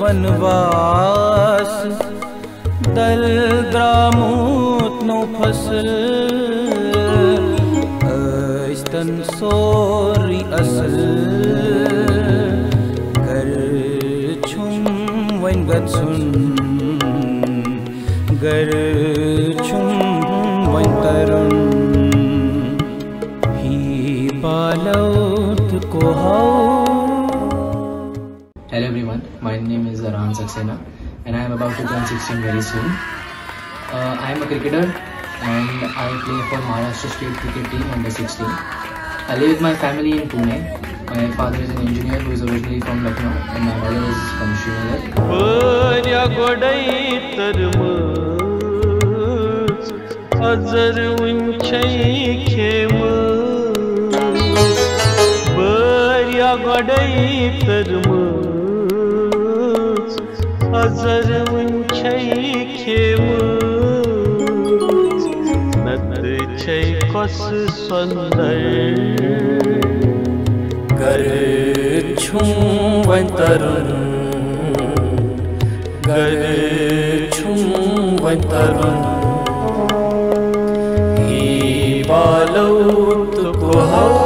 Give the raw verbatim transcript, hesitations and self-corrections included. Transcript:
وَنواس دَل درٛامُت نوٚو فصل، ٲسۍ تَن سورُے اَصٕل۔ گَرٕ چھُم وۄنۍ گژھُن، گَرٕ چھُم وۄنۍ تَرُن۔ ہی بالو تہٕ کوہو۔ Hello everyone, my name is Arhan Saxena and I am about to turn sixteen very soon. Uh, I am a cricketer and I play for Maharashtra State Cricket Team under sixteen. I live with my family in Pune. My father is an engineer who is originally from Lucknow and my mother is from Srinagar. واریاہ گۄڈَے تٔرمٕژ اَزَر وٕنہِ چھَے کھیمٕژ۔ واریاہ گۄڈَے تٔرمٕژ اَزَر وٕنہِ چھَے کھیمٕژ۔ نَتہٕ چھَے کۄسہٕ سۄندر۔ گَرٕ چھُم وۄنۍ تَرُن، گَرٕ چھُم وۄنۍ تَرُن۔ ہی بالو تہٕ کوہو